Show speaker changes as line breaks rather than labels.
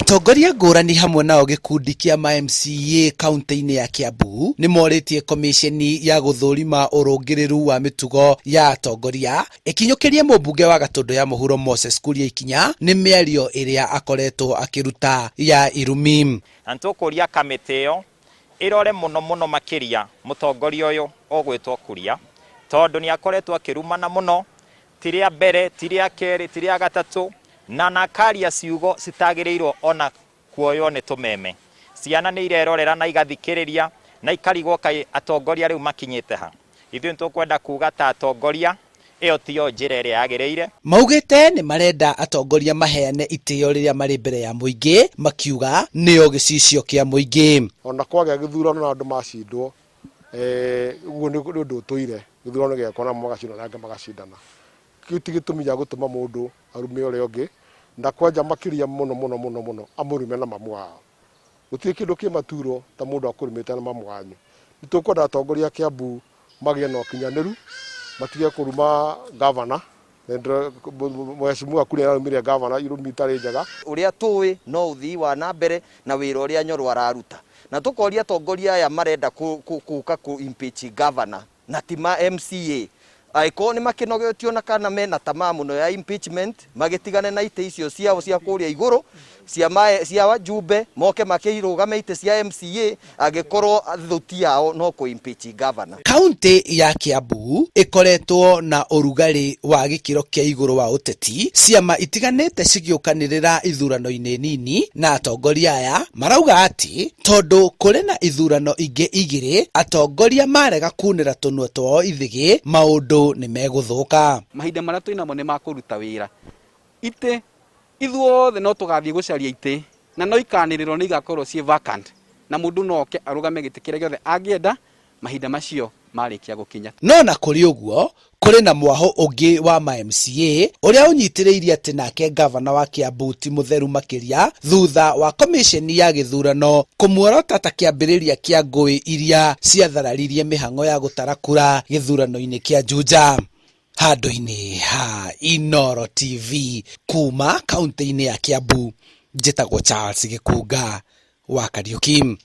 Atongoria ngũrani hamwe nao gĩkundi kĩa ma MCA kaunti-inĩ ya Kiambu nĩ morĩtie komiceni ya gũthũrima ũrũngĩrĩru wa mĩtugo ya atongoria ĩkinyũkĩrie mũmbunge wa Gatũndũ ya Mũhuro Moses Kuria ikinya nĩ mĩario ĩrĩa akoretwo akĩruta ya irumi.
Na nĩtũkũria kamĩtĩ ĩyo ĩrore mũno mũno makĩria mũtongoria ũyũ ũgwĩtwo Kuria, tondũ nĩ akoretwo akĩrumana mũno, ti rĩa mbere, ti rĩa kerĩ, ti rĩa gatatũ, na na akaria ciugo citagĩrĩirwo ona kuoywo nĩ tũmeme. Ciana nĩ irerorera na igathikĩrĩria na ikarigwo kaĩ atongoria rĩu makinyĩte ha. Ithuĩ nĩ tũkwenda kuga ta atongoria ĩyo tiyo njĩra ĩrĩa yagĩrĩire.
Maugĩte nĩ marenda atongoria maheane itĩo rĩrĩa marĩ mbere ya mũingĩ, makiuga nĩo gĩcicio kĩa mũingĩ.
Ona kwagĩa gĩthurano na andũ macindwo, ũguo nĩ ũndũ ũtũire, gĩthurano gĩgekwo na amwe magacindwo na arĩa angĩ magacindana. Kĩu ti gĩtũmi gĩa gũtũma mũndũ arume ũrĩa ũngĩ, na kwanja makĩria mũno mũno mũno mũno amũrume na mamu wao. Gũtirĩ kĩndũ kĩ maturo ta mũndũ akũrumĩte na mamu wanyu. Nĩ tũkwenda atongoria a Kiambu magĩe na ũkinyanĩru, matige kũruma ngavana. Mheshimiwa Kuria nĩ arumire ngavana irumi itarĩ njega.
Ũrĩa tũĩ no ũthii wa na mbere na wĩra ũrĩa Nyoro araruta. Na tũkoria atongoria aya marenda gũka kũ impeach ngavana na ti ma MCA. Angĩkorwo nĩ makĩnogetio na kana mena tamaa mũno ya impeachment, magĩtigane na itĩ icio ciao cia kũrĩa igũrũ cia ma, cia wajumbe, moke makĩrũgame itĩ cia MCA angĩkorwo thuti yao no kũ impeach governor.
Kauntĩ ya Kiambu ĩkoretwo na ũrugarĩ wa gĩkĩro kĩa igũrũ wa ũteti, ciama itiganĩte cigĩũkanĩrĩra ithurano-inĩ nini, na atongoria aya marauga atĩ Tondũ kũrĩ na ithurano ingĩ igĩrĩ, atongoria marega kunĩra tũnua twao ithĩgĩ, maũndũ nĩ megũthũka.
Mahinda marĩa twĩ namo nĩ ma kũruta wĩra. Itĩ, ithuothe no tũgathiĩ gũcaria itĩ, na no ikanĩrĩrwo nĩ igakorwo ciĩ vacant, na mũndũ no oke arũgame gĩtĩ kĩrĩa gĩothe angĩenda mahinda macio marĩkia gũkinya.
No na kũrĩ ũguo, kũrĩ na mwahũ ũngĩ wa ma MCA ũrĩa ũnyitĩrĩire atĩ nake ngavana wa Kiambu ti mũtheru makĩria thutha wa komiceni ya gĩthurano kũmuorota ta kĩambĩrĩria kĩa ngũĩ iria ciathararirie mĩhang'o ya gũtara kura gĩthurano-inĩ kĩa Juja. Handũ-inĩ ha Inooro TV kuma kaũntĩ-inĩ ya Kiambu, njĩtagwo Charles Gĩkunga wa Kariuki.